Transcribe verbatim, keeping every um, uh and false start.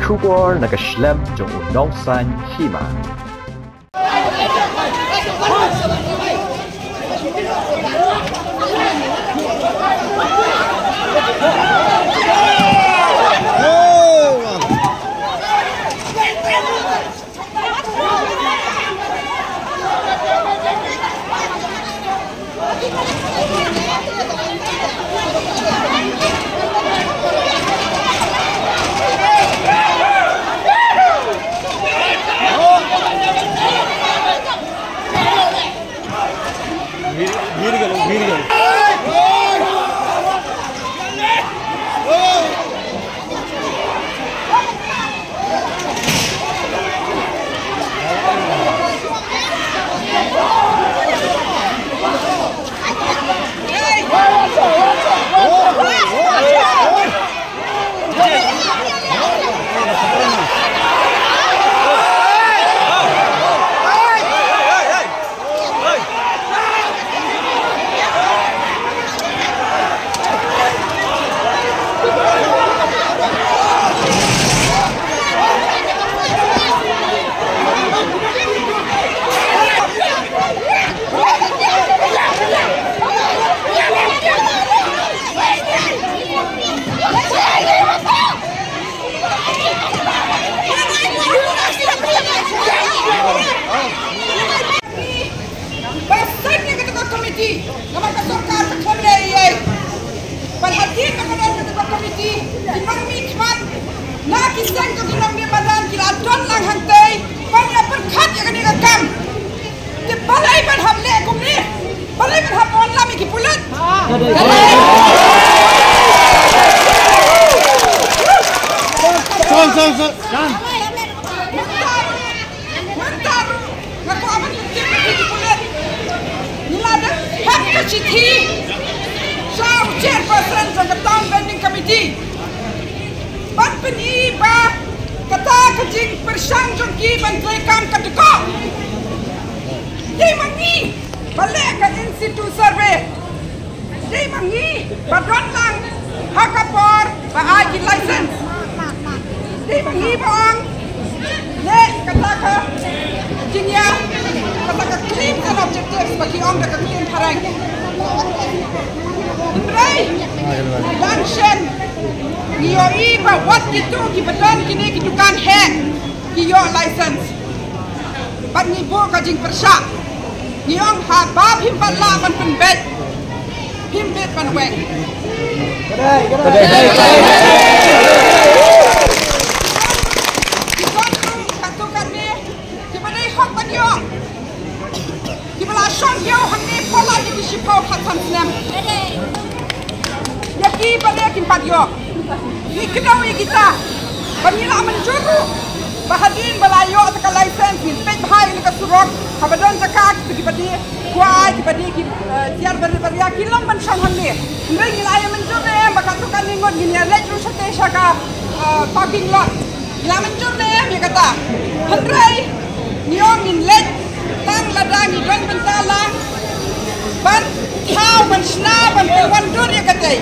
Khubor na ka shlem jong u nongsan hima. Ba seng ïa kata ka komiti namar ka sorkar ka khlem leh ei ei. Bad hadien ba ka don kata ka komiti, ki nongmihkhmat na ki seng jong ki nongmihkhmat ki la don lang hangtei ban ïa pyrkhat ïa kane ka kam. Te balei ban hap leh kumne? Balei ban hap wanlam ïa ki pulit? Sir, sir, sir. Mynta ruh, mynta ruh nga kwah ban ïatip ïa ki pulit. Ngi la dep hap ka shithi sha u chairperson jong ka Town Planning Committee ban pyni ba kata ka jingpyrshang jong ki ban trei kam ka dkoh. Dei ma ngi ba leh ka in situ survey. Dei ma ngi ba don lang ha ka por ba ai ki license. Dei ma ngi ba ong leh kata ka jingïa, kata ka claims and objectives ba ki ong da ka ktien phareng. Hynrei dang shen ngi ïohi ba wat kito kiba don kine ki dukan heh ki ïoh license. Bad ngi buh ka jingpyrshah. Ngi ong haba phim pat lah ban pynbeit, phim beit ban weng. Ki don ruh katto katne kiba dei hok ban ïoh, kiba la shong ïew hangne palat ïa ki shiphew khatsan snem. Ïa ki ba dei kim pat ïoh. Ngi kdew ïa kita ba ngi la mynjur ruh ba hadien ba la ïoh ta ka license ngin peit bha ïa ka surok, haba don jaka kita kiba dei kwai, kiba dei ki, eh, tiar barit baria ki long ban shong hangne. Hynrei ngi la ïa mynjur ne em ba katto katne ngut ngin ïa leit ruh shatei sha ka, eh, parking lot. Ngi la mynjur ne em ïa kata? Hynrei ngi ong ngin leit tang lada ngi don bynta lang ban thaw, ban shna, ban pynwandur ïa katei.